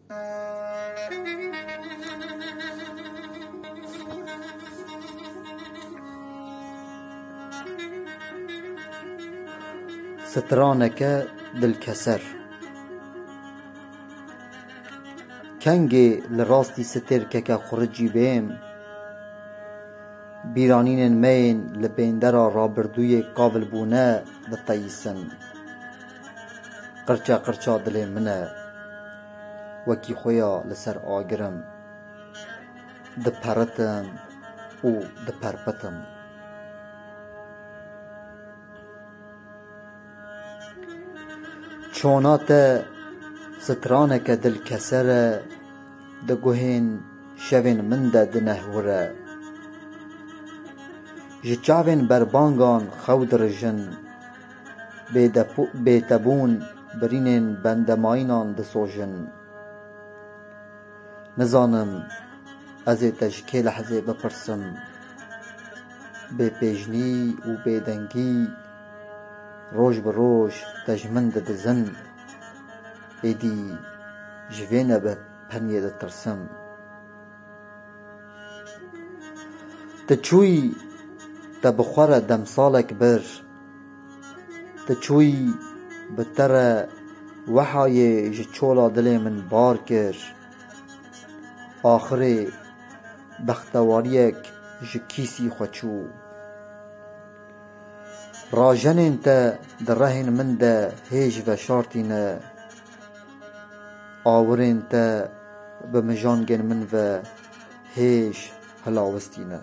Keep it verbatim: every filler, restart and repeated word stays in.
Straneke dilkeser. Kengê li rastî stêrkeke xuricî bêm, bîranînên me yên li bêndera rabirdûyê kavilbûne biteyîsin. Qirça qirça dilê min e, wekî xwe ya li ser agir im. Diperitim û diperpitim. Çona te straneke dilkeser e, di guhên şevên min de dinehwire. Ji çavên berbangan xew dirijin, bêdepo-, bêtebûn birînên bendemayînan disojin. Nizanim ez ê te ji kê lehzê bipirsim. Bêpêjnî û bêdengî roj bi roj te ji min didizin. Êdî ji vê nebe peniyê ditirsim. Tu çûyî, te bi xwe re demsalek bir. Tu çûyî, bi te re wehayê ji çola dilê min bar kir. Axirê bextewariyek ji kîsî xwe çû. Rajenên te di rehên min de hêj veşartîne. Awirên te bi mijangên min ve hêj hilawistîne.